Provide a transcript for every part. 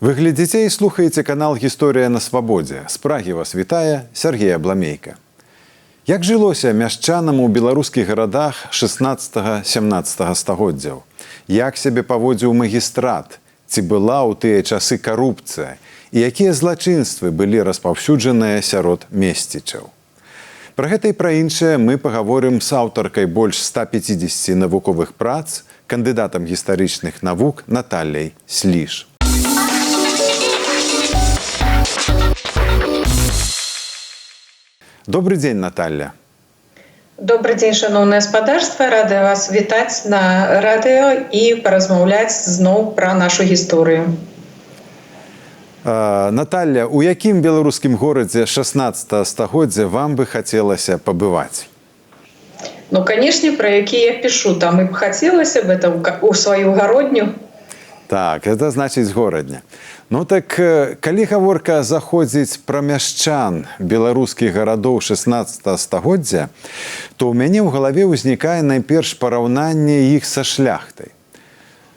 Вы глядзіце і слухаеце канал «Гісторыя на свабодзе». З Прагі вас вітае Сяргей Абламейка. Як жылося мяшчанам у беларускіх гарадах 16-17 стагоддзяў? Як сябе паводзіў магістрат? Ці была ў тыя часы карупцыя? І якія злачынствы былі распаўсюджаныя сярод месцічаў? Пра гэта і пра іншае мы пагаворым з аўтаркай больш 150 навуковых прац, кандыдатам гістарычных навук Наталляй Сліж. Добры дзень, Наталля. Добры дзень, шаноўнае спадарства. Рада вас вітаць на радыё і паразмаўляць зноў пра нашу гісторыю. Наталля, у якім беларускім горадзе 16 стагоддзя вам бы хацелася пабываць? Ну, канешне, пра які я пішу, там і б хацелася б, это у сваю Гародню. Так, это значыць Горадня. Ну так, калі гаворка заходзіць пра мяшчан беларускіх гарадоў 16 стагоддзя, то ў мяне ў галаве ўзнікае найперш параўнанне іх са шляхтай.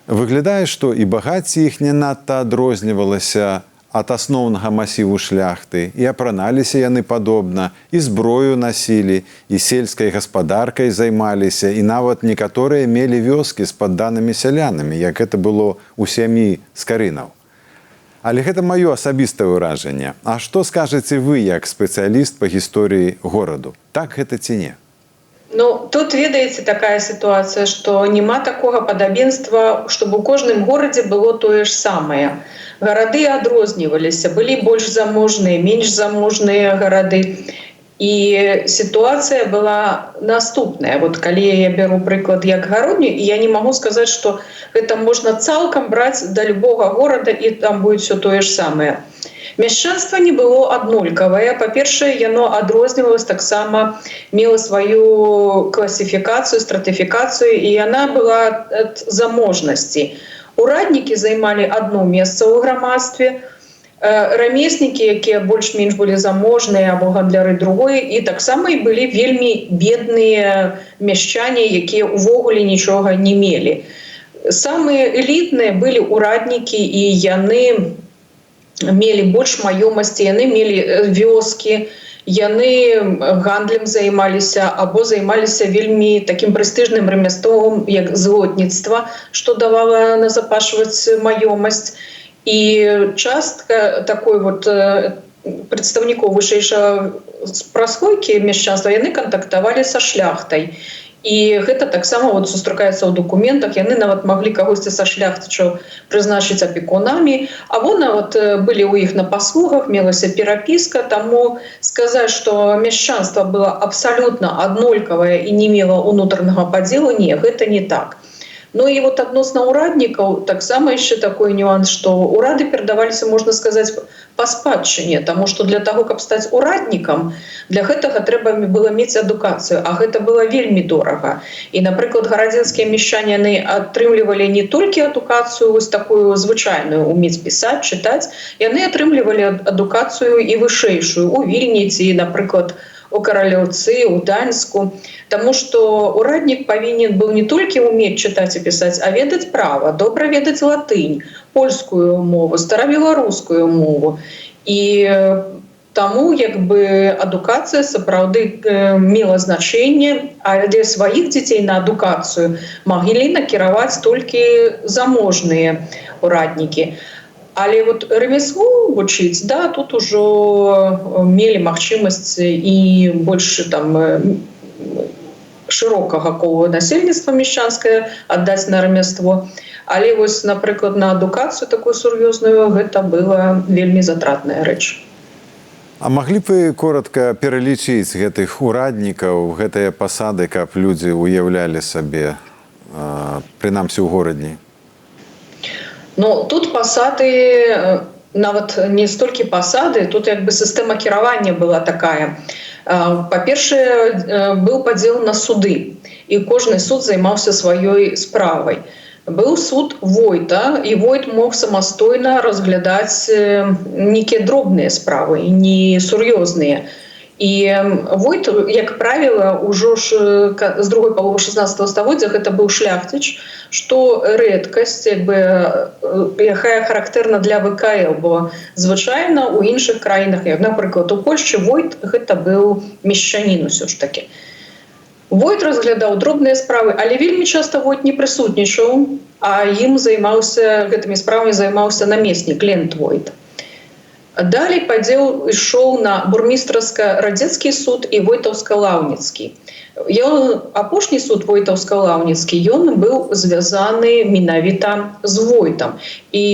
Выглядае, што і багацце іх не надта адрознівалася ад асноўнага масіву шляхты, і апраналіся яны падобна, і зброю насілі, і сельскай гаспадаркай займаліся, і нават некаторыя мелі вёскі з падданымі сялянамі, як гэта было ў сям'і Скарынаў. Але гэта маё асабістае ўражанне. А што скажаце вы як спецыяліст па гісторыі гораду? Так гэта ці не? Ну, тут, ведаеце, такая сітуацыя, што няма такога падабенства, чтобы ў кожным горадзе было тое ж самае. Гарады адрозніваліся, былі больш заможныя, менш заможныя гарады. І сітуацыя была наступная. Вот калі я бяру прыклад як Гародню, і я не магу сказаць, што гэта можна цалкам браць да любога горада і там будет все тое ж самае. Мяшчанства не было аднолькавае. Па-першае, яно адрознівалось таксама, мела сваю класіфікацыю, стратыфікацыю, і яна была ад заможнасці. Ураднікі займалі адно месца ў грамадстве, рамеснікі, якія больш-менш былі заможныя, або гандляры другое, і таксама і былі вельмі бедныя мяшчане, якія ўвогуле нічога не мелі. Самыя элітныя былі ўраднікі, і яны мелі больш маёмасці, яны мелі вёскі, яны гандлем займаліся або займаліся вельмі такім прэстыжным рамяством, як злотніцтва, што давала назапашваць маёмасць. І частка такой вот прадстаўнікоў вышэйшага праслойкі мяшчанства, яны кантактавалі са шляхтай. І гэта таксама вот сустракаецца ў дакументах, яны нават маглі кагосьці са шляхцічаў прызначыць апекунамі, або нават былі ў іх на паслугах, мелася перапіска. Таму сказаць, што мяшчанства было абсалютна аднолькавае і не мела ўнутранага падзелу, не, гэта не так. Ну і вот адносна ўраднікаў таксама яшчэ такой нюанс, што ўрады перадаваліся, можна сказаць, па спадчыне, таму што для таго, каб стаць ураднікам, для гэтага трэба было мець адукацыю, а гэта было вельмі дорага. І, напрыклад, гарадзенскія мяшчане, яны атрымлівалі не толькі адукацыю вось такую звычайную, умець пісаць, чытаць, яны атрымлівалі адукацыю і вышэйшую у Вільні ці, напрыклад, у Каралеўцы, у Даньску. Таму што ураднік павінен быў не толькі ўмець чытаць і пісаць, а ведаць права, добра ведаць латынь, польскую мову, старабеларускую мову. І таму як бы адукацыя сапраўды мела значэнне, а для сваіх дзяцей на адукацыю маглі накіраваць толькі заможныя ураднікі. Але вот ремеслу вучыць, да, тут ужо мелі магчымасць і больш там шырокага кола насельніцтва мешчанскае аддаць на рамяство. Але вось, напрыклад, на адукацыю такую сур'ёзную гэта была вельмі затратная рэч. А маглі б вы коротко пералічыць гэтых ураднікаў, гэтыя пасады, каб людзі ўяўлялі сабе, прынамсі ў Горадні? Ну, тут пасады, нават не столькі пасады, тут як бы сістэма кіравання была такая. Па-першае, быў падзел на суды, і кожны суд займаўся сваёй справай. Быў суд войта, і войт мог самастойна разглядаць нейкія дробныя справы, не сур'ёзныя. І войт, як правіла, ўжо ж з другой паловы 16 стагоддзя гэта быў шляхціч, што рэдкасць, як бы, якая характэрна для ВКЛ, бо звычайна у іншых краінах, як, напрыклад, у Польшчы, войт гэта быў мешчанін усё ж такі. Войт разглядаў дробныя справы, але вельмі часта войт не прысутнічаў, а ім займаўся, гэтымі справамі займаўся намеснік, лендвойт. Далей падзел ішоў на бурмістраўска-радзецкі суд і войтаўска-лаўніцкі. Ён, апошні суд, войтаўска-лаўніцкі, ён быў звязаны менавіта з войтам. І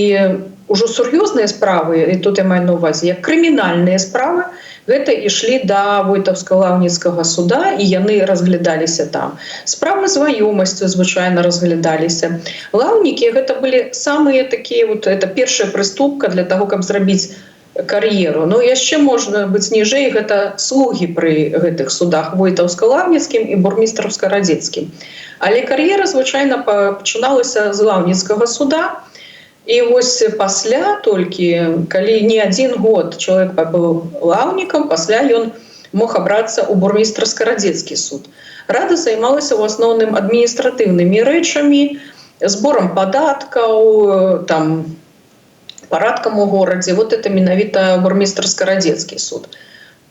ўжо сур'ёзныя справы, і тут я маю на увазе як крымінальныя справы, гэта ішлі да войтаўска-лаўніцкага суда, і яны разглядаліся там. Справы з маёмасцю звычайна разглядаліся. Лаўнікі — гэта былі самыя такія вот, это першая прыступка для того, каб зрабіць кар'еру. Ну, яшчэ можна быць ніжэй, гэта слугі пры гэтых судах, войтаўска-лаўніцкім і бурмістраўска-радзецкім. Але кар'ера звычайна пачыналася з лаўніцкага суда. І вось пасля толькі, калі не адзін год чалавек быў лаўнікам, пасля ён мог абрацца ў бурмістраўска-радзецкі суд. Рада займалася ў асноўным адміністратыўнымі рэчамі, зборам падаткаў, там, парадкам у горадзе. Вот это менавіта бурмістраўска-радзецкі суд.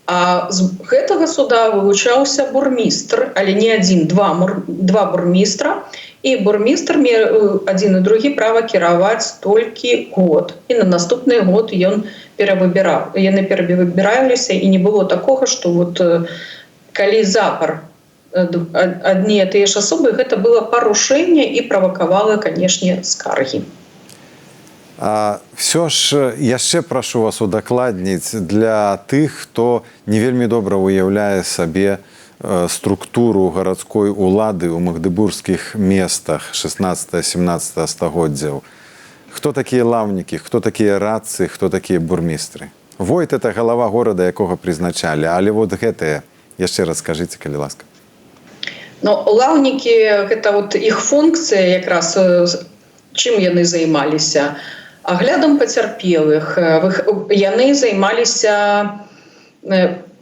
А з гэтага суда вылучаўся бурмістр, але не адзін, два бурмістра. І бурмістр меў, адзін і другі, права кіраваць толькі год. І на наступны год ён перавыбіраў. Яны перавыбіраліся, і не было такога, што вот калі запар адні тыя ж асобы, гэта было парушэнне і правакавала, канешне, скаргі. Все ж яшчэ прашу вас удакладніць для тых, хто не вельмі добра уяўляе сабе структуру гарадской улады ў магдэбургскіх местах 16-17 стагоддзяў. Хто такія лаўнікі, хто такія радцы, хто такія бурмістры? Войт — это галава горада, якога прызначалі, але вот гэтыя яшчэ раз скажыце, калі ласка. Ну, лаўнікі — гэта вот іх функцыя якраз, чым яны займаліся: аглядам пацярпелых, яны займаліся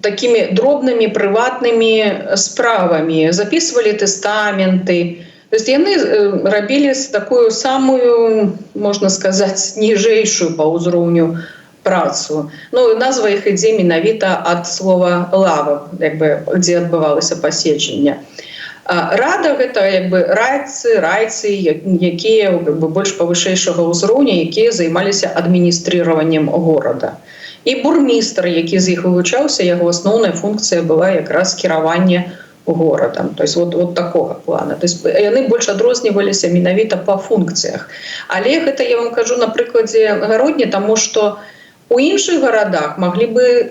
такімі дробнымі прыватнымі справамі, записывалі тэстаменты. То есть яны рабілі такую самую, можна сказаць, ніжэйшую па ўзроўню працу. Ну, назва іх ідзе менавіта ад слова «лава», як бы, дзе адбывалася паседжанне. Рада — гэта як бы райцы, якія как бы больш павышэйшага ўзроўня, якія займаліся адміністрыраваннем горада. І бурмістр, які з іх вылучаўся, яго асноўная функцыя была якраз кіраванне горадам. То есть вот такого плана. То есть яны больш адрозніваліся менавіта па функцыях. Але гэта я вам кажу на прыкладзе Гародні, таму што у іншых гарадах маглі бы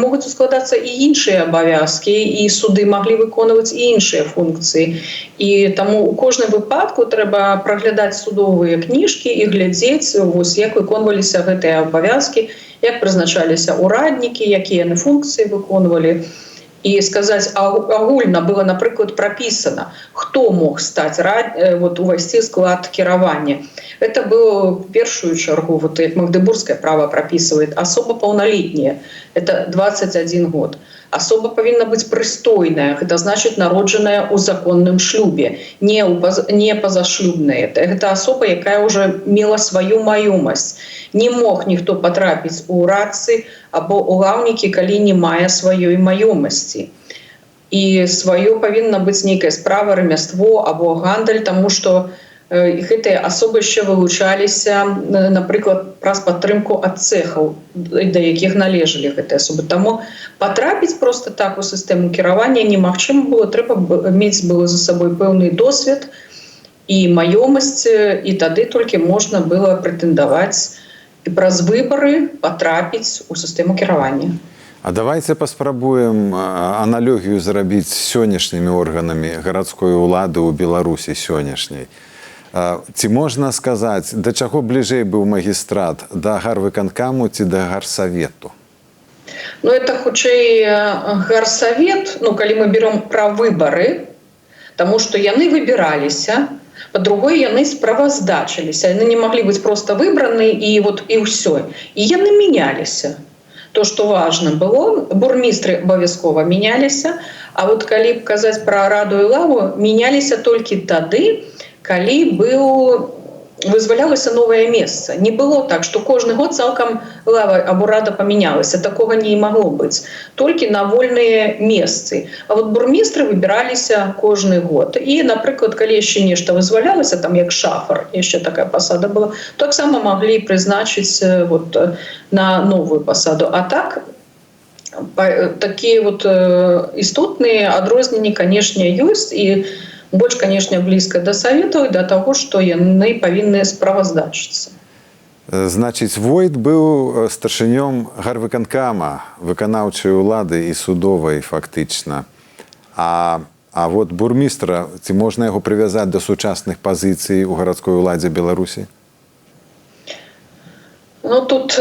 могуць ускладацца і іншыя абавязкі, і суды маглі выконваць і іншыя функцыі. І таму у кожным выпадку трэба праглядаць судовыя кніжкі і глядзець, вось, як выконваліся гэтыя абавязкі, як прызначаліся ураднікі, якія яны функцыі выконвалі. І сказаць агульна: было, напрыклад, прапісана, хто мог стаць вот увайсці склад кіравання. Это было в першую чаргу, вот як магдэбургскае право прописывает, асоба паўналетняя, это 21 год. Асоба павінна быць прыстойная, гэта значит, народжаная ў законным шлюбе, не пазашлюбная. Это асоба, якая уже мела сваю маёмасць. Не мог ніхто патрапіць у радцы або у лаўнікі, калі не мае сваёй маёмасці. І сваё павінна быць нейкая справа, рамяство або гандаль, таму што гэтыя асобы яшчэ вылучаліся, напрыклад, праз падтрымку ад цэхаў, да якіх належалі гэтыя асобы. Таму патрапіць просто так у сістэму кіравання немагчыма было, трэба мець было за сабой пэўны досвед і маёмасць, і тады толькі можна было прэтэндаваць і праз выбары патрапіць у сістэму кіравання. А давайте паспрабуем аналогію зрабіць з сённяшнімі органамі гарадской улады ў Беларусі сённяшняй. Ці можна сказаць, да чаго бліжэй быў магістрат: да гарвыканкаму ці да гарсавету? Ну, это хутчэй гарсавет, ну, калі мы берем пра выбары, таму што яны выбіраліся, па-другое, яны справаздачыліся, яны не маглі быць просто выбраны і вот і ўсё. І яны мяняліся. То, что важно было, бурмістры абавязкова мяняліся. А вот калі б казаць пра раду і лаву, мяняліся толькі тады, калі быў вызвалялася новае месца. Не было так, что кожны год цалкам лава або рада памянялася. Такога не магло быць. Толькі на вольныя месцы. А вот бурмістры выбіраліся кожны год. І, напрыклад, калі яшчэ нешта вызвалялася, там, як шафар, яшчэ такая пасада была, таксама маглі прызначыць вот на новую пасаду. А так такія вот істотныя адрозненні, канешне, ёсць, і больш, канешне, блізка да саветаў і да таго, што яны павінны справаздачыцца. Значыць, войт быў старшынём гарвыканкама, выканаўчай улады і судовай фактычна. А вот бурмістра, ці можна яго прывязаць да сучасных пазіцый у гарадской уладзе Беларусі? Ну, тут,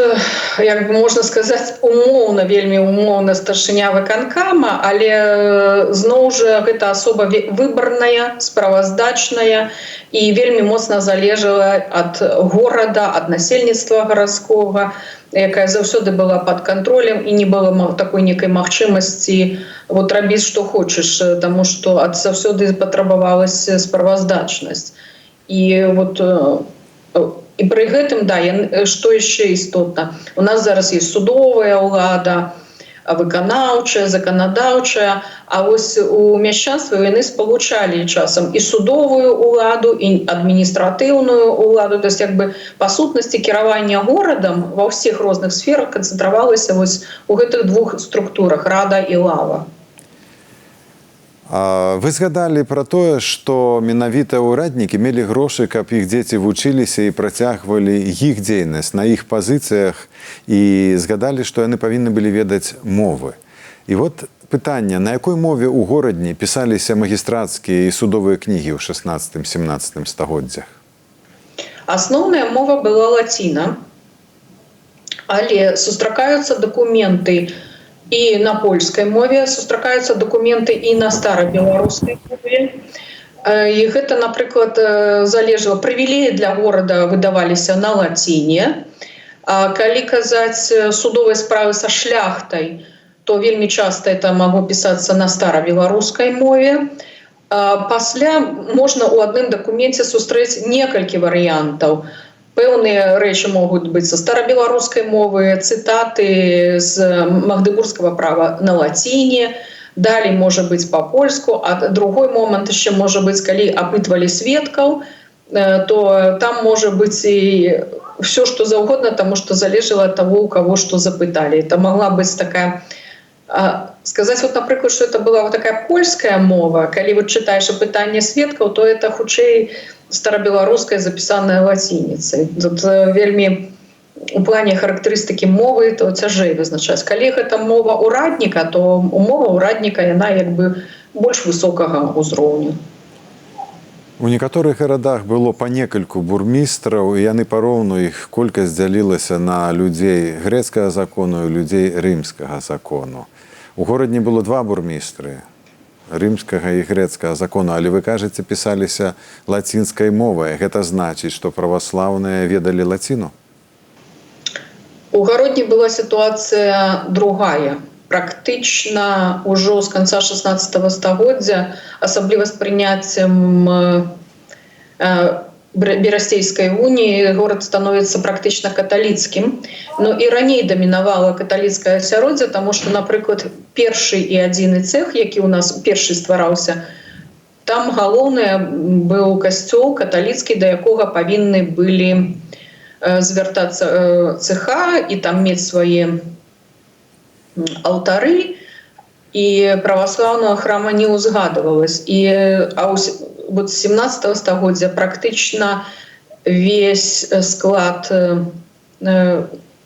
як бы, можна сказаць, умоўна, вельмі умоўна, старшыня выканкама, але зноў жа гэта асоба выбарная, справаздачная і вельмі моцна залежала ад горада, ад насельніцтва гарадскога, якая заўсёды была под кантролем, і не было такой некай магчымасці вот рабіць што хочаш, таму што ад заўсёды патрабавалася справаздачнасць. І вот і пры гэтым, да, што яшчэ істотна: у нас зараз есть судовая ўлада, выканаўчая, заканадаўчая, а вось у мяшчанстве яны спалучалі часам і судовую уладу, і адміністратыўную уладу. То есть як бы па сутнасці кіравання горадам ва ўсіх розных сферах канцэнтравалася вось у гэтых двух структурах: рада і лава. Вы згадалі пра тое, што менавіта ўраднікі мелі грошы, каб іх дзеці вучыліся і працягвалі іх дзейнасць на іх пазіцыях, і згадалі, што яны павінны былі ведаць мовы. І вот пытанне: на якой мове ў Горадні пісаліся магістрацкія і судовыя кнігі ў 16-17 стагоддзях? Асноўная мова была лаціна, але сустракаюцца дакументы і на польскай мове, сустракаюцца дакументы і на старабеларускай мове. І гэта, напрыклад, залежала: прывілеі для горада выдаваліся на лаціне. А калі казаць судовай справы са шляхтай, то вельмі часта это магло пісацца на старабеларускай мове. Пасля можна ў адным дакуменце сустрэць некалькі варыянтаў. Пэўныя рэчы могуць быць са старабеларускай мовы, цытаты з магдэбургскага права на лаціне, далей можа быць па-польску, а другой момант яшчэ можа быць, калі апытвалі сведкаў, то там можа быць і все что заўгодна, таму што залежала ад таго, у кого што запыталі. Это могла быць такая, сказать вот, напрыклад, что это была вот такая польская мова, калі вот чытаеш апытанне сведкаў, то это хутчэй старабеларуская, запісаная лацініцай. Тут вельмі у плане характарыстыкі мовы то цяжэй вызначаць. Калі гэта мова урадніка, то мова урадніка, яна як бы больш высокага ўзроўню. У некаторых гарадах было па некальку бурмістраў, і яны пароўну, іх колькасць дзялілася на людзей грэцкага закону і людзей рымскага закону. У Горадні было два бурмістры, рымскага і грэцкага закону, але, вы кажаце, пісаліся лацінскай мовай. Гэта значыць, што праваслаўныя ведалі лаціну? У Гародні была сітуацыя другая. Практычна ўжо з канца 16 стагоддзя, асабліва з прыняццем Берасцейскай уніі, горад становіцца практычна каталіцкім. Но і раней дамінавала каталіцкае асяроддзе, таму што, напрыклад, першы і адзіны цех, які ў нас першы ствараўся, там галоўнае быў касцёл каталіцкі, да якога павінны былі звяртацца цеха і там мець свае алтары, і праваслаўнага храма не ўзгадывалось. І а вот 17 стагоддзя практычна весь склад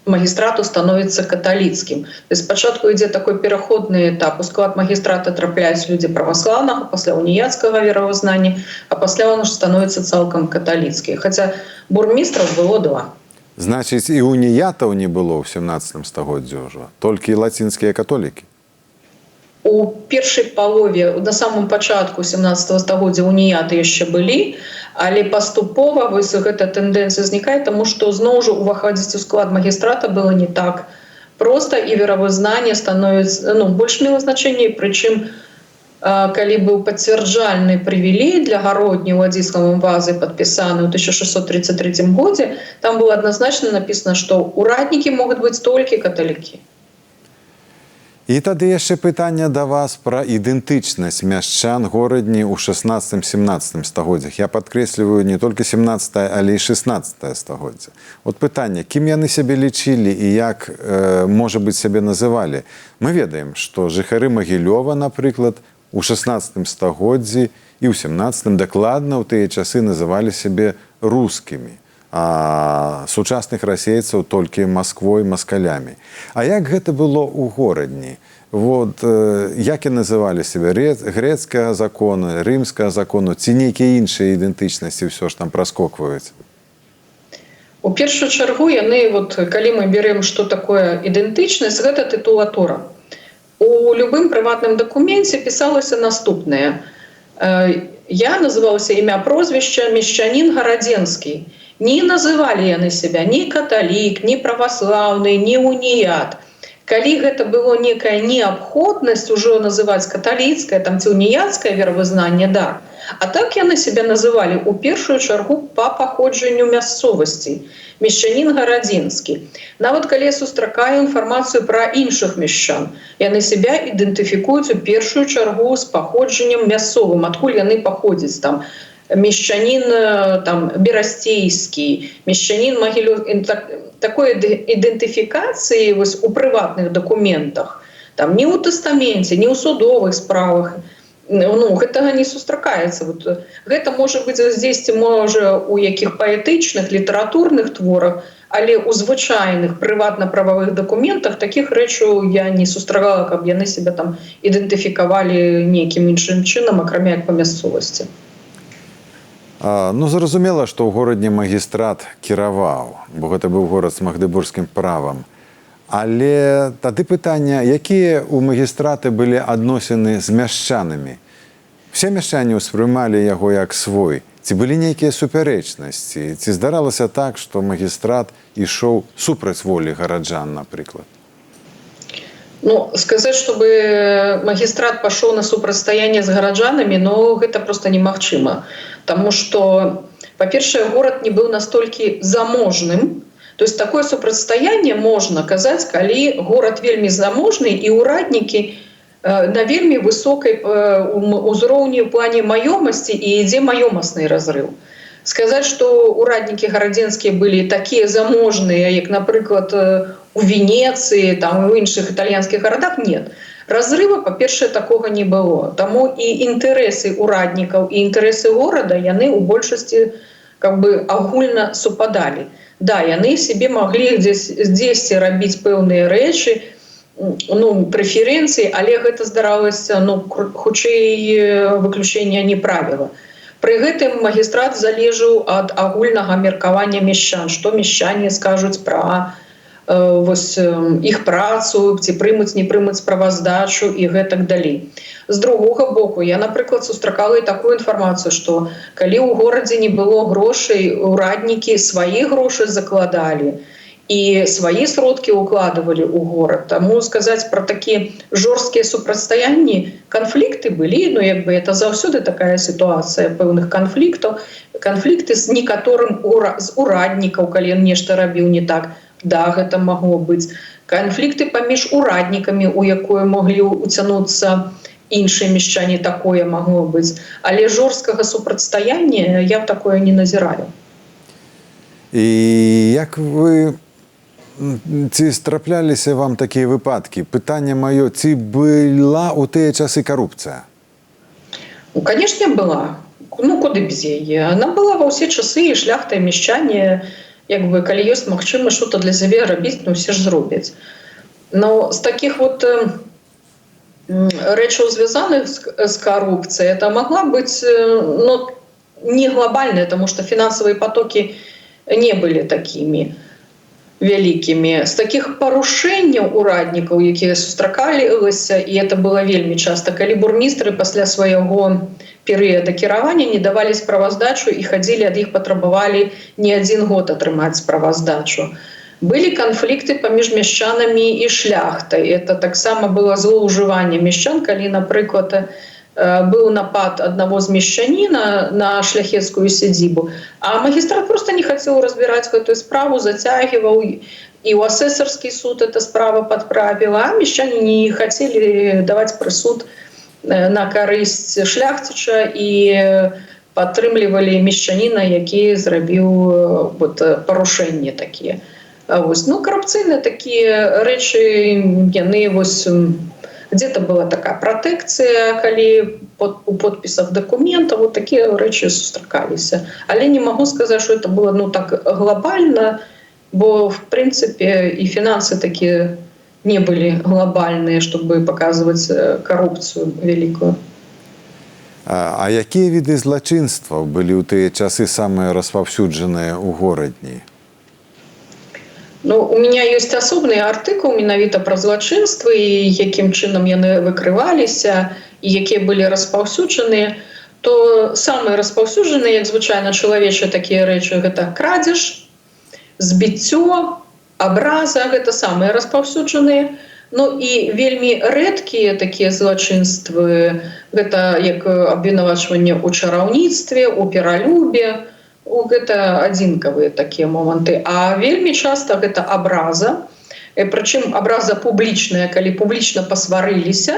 магістрату становіцца каталіцкім. То есть спачатку ідзе такой пераходны этап: у склад магістрата трапляюць людзі праваслаўнага, пасля уніяцкага веравызнання, а пасля он становіцца цалкам каталіцкі, хаця бурмістраў было два. Значыць, і уніятаў не было ў 17 стагоддзі ўжо, толькі лацінскія католікі. У першай палове, на самом пачатку 17 стагоддзя уніяты яшчэ былі, але паступова вось гэта тэндэнцыя знікае, таму што зноў жа уваходзіць у склад магістрата было не так Просто і веравызнанне становіцца, ну, больш мела значэнне. Прычым, калі быў пацвярджальны прывілей для Гародні Уладзіславам Вазы падпісаны ў 1633 годзе, там было адназначна написано, што ураднікі могуць быць толькі каталікі. І тады яшчэ пытанне да вас пра ідэнтычнасць мяшчан Горадні ў 16-17 стагоддзях. Я падкрэсліваю, не толькі 17, але і 16 стагоддзя. От пытанне, кім яны сябе лічылі і як, можа быць, сябе называлі. Мы ведаем, што жыхары Магілёва, напрыклад, у 16 стагоддзі і ў 17, дакладна ў тыя часы, называлі сябе рускімі, а сучасных расейцаў толькі Масквой, маскалямі. А як гэта было ў Горадні? Вот, як і называлі сябе: грецкага закона, рымскага закону ці нейкія іншыя ідэнтычнасці ўсё ж там праскокваюць? У першую чаргу яны, вот, калі мы берем, что такое ідэнтычнасць, гэта тытулатура. У любым прыватным дакуменце пісалася наступнае: я называлася імя, прозвішча, мешчанін гарадзенскі. Не называлі яны себя ні каталік, ні праваслаўны, ні уніят. Калі гэта было некая неабходнасць ужо называць каталіцкае там ці уніяцкае веравызнанне, да. А так яны себя называлі у першую чаргу па паходжанню мясцовасці: мешчанін гарадзенскі. Нават калі я сустракаю інфармацыю пра іншых мешчан, яны себя ідэнтыфікуюць у першую чаргу з паходжаннем мясцовым, адкуль яны паходзяць, там мешчанін там берасцейскі, мешчанін Магілёў. Так, такой ідэнтыфікацыі вось у прыватных дакументах, там ні ў тэстаменце, ні ў судовых справах, ну, гэтага не сустракаецца. Вот, гэта можа быць дзесьці, можа, у якіх паэтычных, літаратурных творах, але ў звычайных прыватна-прававых дакументах такіх рэчаў я не сустракала, каб яны себя там ідэнтыфікавалі нейкім іншым чынам, акрамя як па мясцовасці. Ну, зразумела, што ў Горадні магістрат кіраваў, бо гэта быў горад з магдэбургскім правам. Але тады пытанне, якія ў магістраты былі адносіны з мяшчанамі? Все мяшчане ўспрымалі яго як свой. Ці былі нейкія супярэчнасці? Ці здаралася так, што магістрат ішоў супраць волі гараджан, напрыклад? Ну, сказаць, чтобы магістрат пашоў на супрацьстаянне з гараджанамі, ну, гэта просто немагчыма. Таму что, па-першае, горад не быў настолькі заможным. То есть такое супрацьстаянне можна казаць, калі горад вельмі заможны і ўраднікі на вельмі высокай узроўні ў плане маёмасці і ідзе маёмасны разрыв. Сказаць, что ураднікі гарадзенскія былі такія заможныя, як, напрыклад, у Венецыі, там у іншых італьянскіх гарадах, нет. Разрыва, па-першае, такога не было. Таму і інтарэсы ураднікаў, і інтарэсы горада, яны ў большасці как бы агульна супадалі. Да, яны себе маглі дзесьці рабіць пэўныя рэчы, ну, прэферэнцыі, але гэта здаралася, ну, хутчэй выключэнне, не правіла. Пры гэтым магістрат залежаў ад агульнага меркавання мешчан, што мешчане скажуць пра вось іх працу, ці прымуць, не прымуць справаздачу і гэтак далей. З другога боку, я, напрыклад, сустракала і такую інфармацыю, што калі ў горадзе не было грошай, ураднікі свае грошы закладалі і свае сродкі укладывалі ў горад. Таму сказаць пра такія жорсткія супрацьстаянні, канфлікты былі, ну, як бы это заўсёды такая сітуацыя пэўных канфліктаў, канфлікты з некаторым з ураднікаў, калі ён нешта рабіў не так, да, гэта магло быць. Канфлікты паміж ураднікамі, у якое маглі уцянуцца іншыя мешчане, такое магло быць. Але жорсткага супрацьстаяння я такое не назіраю. І як вы, ці трапляліся вам такія выпадкі? Пытанне маё: ці была ў тыя часы карупцыя? Ну, конечно, была. Ну, куды без яе? Она была ва ўсе часы, і шляхта, і мешчане, як бы, калі ёсць магчымасць что-то для сябе рабіць, ну, все ж зробяць. Но з таких вот рэчаў, звязаных з карупцыяй, это могла быць, ну, не глобальная, потому что финансовые потоки не были такими вялікімі. З таких парушэнняў ураднікаў, якія сустракаліся, і это было вельмі часта, калі бурмістры пасля свайго перыяда кіравання не давалі справаздачу і хадзілі, ад іх патрабавалі не адзін год атрымаць справаздачу. Былі канфлікты паміж мяшчанамі і шляхтай. Это таксама было злоўжыванне мешчан, калі, напрыклад, быў напад аднаго з мешчаніна на шляхецкую сядзібу, а магістрат просто не хацеў разбіраць гэтую справу, зацягваў, і ў асэсарскі суд эта справа падправіла, а мешчане не хацелі даваць прысуд на карысць шляхціча і падтрымлівалі мешчаніна, які зрабіў вот парушэнне такія. Вось, ну, карупцыйныя такія рэчы, яны вось, где-то была такая пратэкцыя, калі у подпісах дакументаў, вот такія рэчы сустракаліся. Але не магу сказаць, что это было, ну, так глобально, бо в принципе і фінансы такія не былі глобальныя, чтобы показывать коррупцию великую. А якія віды злачынстваў былі ў тыя часы самыя распаўсюджаныя ў Горадні? Ну, у меня ёсць асобны артыкул менавіта пра злачынствы і якім чынам яны выкрываліся і якія былі распаўсюджаныя. То самыя распаўсюджаныя, як звычайна чалавечыя такія рэчы, гэта крадзеж, збіццё, абраза, гэта самыя распаўсюджаныя. Ну і вельмі рэдкія такія злачынствы, гэта як абвінавачванне ў чараўніцтве, у пералюбе, гэта адзінкавыя такія моманты. А вельмі часта гэта абраза, прычым абраза публічная, калі публічна пасварыліся,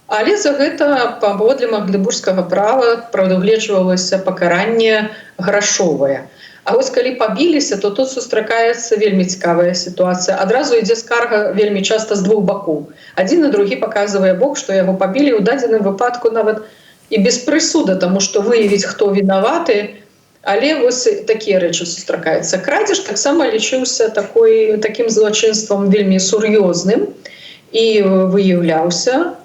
але за гэта паводле магдэбургскага права прадугледжвалася пакаранне грашовае. А вось калі пабіліся, то тут сустракаецца вельмі цікавая сітуацыя. Адразу ідзе скарга вельмі часта з двух бакоў. Адзін на другі паказвае бок, што яго пабілі, ў дадзеным выпадку нават і без прысуда, таму што выявіць, хто вінаваты, але вось такія рэчы сустракаюцца. Крадзеж таксама лічыўся такім злачынствам вельмі сур'ёзным і выяўляўся,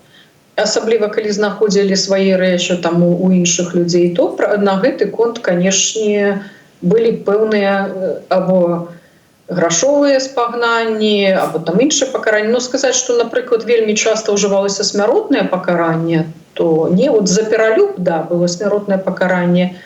асабліва калі знаходзілі свае рэчы там у іншых людзей, то на гэты конт, канешне, былі пэўныя або грашовыя спагнанні, або там іншае пакаранне. Ну, сказаць, што, напрыклад, вельмі часта ўжывалася смяротнае пакаранне, то не. Вот за пералюб, да, было смяротнае пакаранне.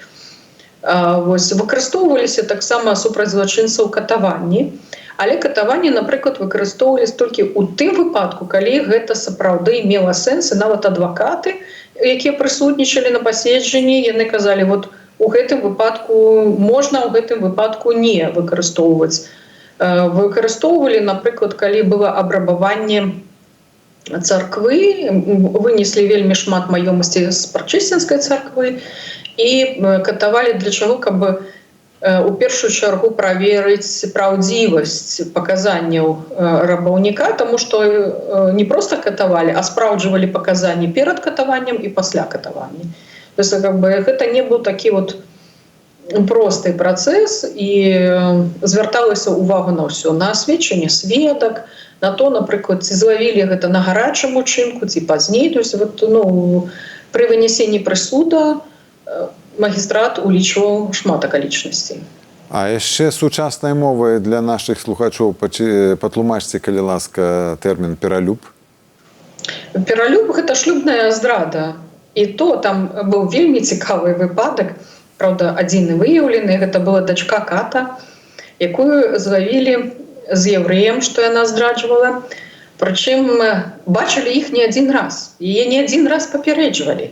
Вось, выкарыстоўваліся таксама супраць злачынцаў катаванні, але катаванні, напрыклад, выкарыстоўвались толькі ў тым выпадку, калі гэта сапраўды мела сэнс, і нават адвакаты, якія прысутнічалі на паседжанні, яны казалі: вот у гэтым выпадку можна, у гэтым выпадку не выкарыстоўваць. Выкарыстоўвалі, напрыклад, калі было абрабаванне царквы, вынеслі вельмі шмат маёмасці з Прачысценскай царквы, і катавалі для чаго? Каб у першую чаргу праверыць праўдзівасць паказанняў рабаўніка, тому что не просто катавалі, а спраўджвалі паказанні перад катаваннем і пасля катавання. То есть как бы гэта не быў такі вот просты працэс, і звярталася увагу на ўсё, на сведчанне сведак, на то, напрыклад, ці злавілі гэта на гарачым учынку ці пазней. То есть вот, ну, пры вынесенні прысуда магістрат улічваў шмат акалічнасцей. А яшчэ сучаснай мовай для нашых слухачоў патлумачце, калі ласка, тэрмін «пералюб». Пералюб — гэта шлюбная здрада. І то там быў вельмі цікавы выпадак, праўда, адзіны выяўлены, гэта была дачка ката, якую злавілі з яўрэем, што яна здраджвала. Прычым бачылі іх не адзін раз, яе не адзін раз папярэджвалі.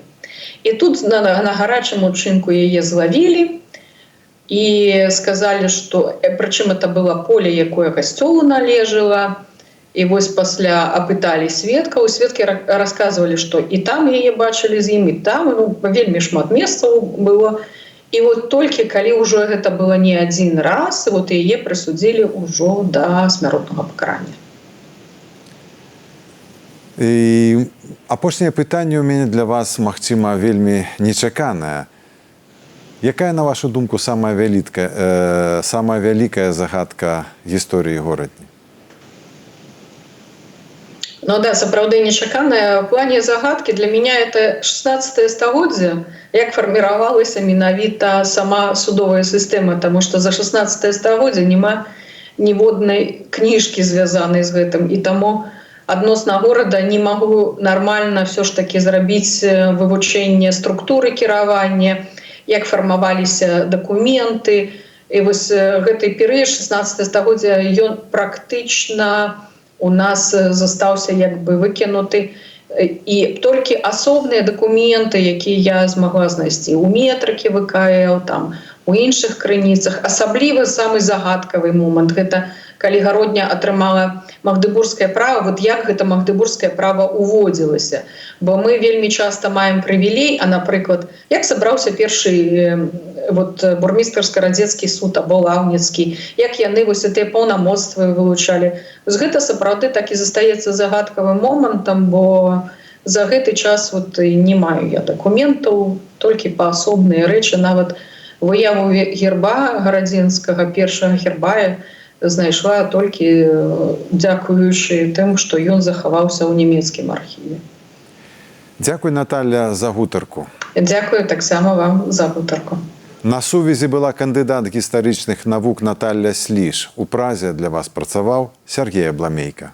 І тут на гарачым учынку яе злавілі і сказалі, што, прычым это было поле, якое касцёлу належала. І вось пасля апыталі сведкаў, сведкі расказвалі, што і там яе бачылі з ім, і там, ну, вельмі шмат месцаў было. І вот толькі калі ўжо гэта было не адзін раз, вот яе прысудзілі ўжо да смяротнага пакарання. І апошняе пытанне ў мяне для вас, магчыма, вельмі нечаканае. Якая, на вашу думку, самая вялікая загадка гісторыі Горадні? Ну да, сапраўды нечаканая. В плане загадкі для меня это 16 стагоддзе, як фарміравалася менавіта сама судовая сістэма, тому что за 16 стагоддзе няма ніводнай кніжкі, звязанай з гэтым, і таму адносна горада не магу нармальна все ж таки зрабіць вывучэнне структуры кіравання, як фармаваліся дакументы. І вось гэты перыяд 16 стагоддзя, ён практычна у нас застаўся як бы выкінуты, і толькі асобныя дакументы, якія я змагла знайсці у метрыкі ВКЛ, там, у іншых крыніцах. Асабліва самы загадкавы момант — гэта калі Гародня атрымала магдэбургскае права. Вот як гэта магдэбургскае права уводзілася? Бо мы вельмі часта маем прывілей, а, напрыклад, як сабраўся першы вот бурмістрска-радзецкі суд або лаўніцкі, як яны вось гэтыя паўнамоцтвы вылучалі? Гэта сапраўды так і застаецца загадкавым момантам, бо за гэты час вот не маю я дакументаў, толькі паасобныя рэчы. Нават выяву герба гарадзенскага, першага герба, знайшла толькі дзякуючы тым, што ён захаваўся ў нямецкім архіве. Дзякуй, Наталля, за гутарку. Дзякую таксама вам за гутарку. На сувязі была кандыдат гістарычных навук Наталля Сліж. У Празе для вас працаваў Сяргей Абламейка.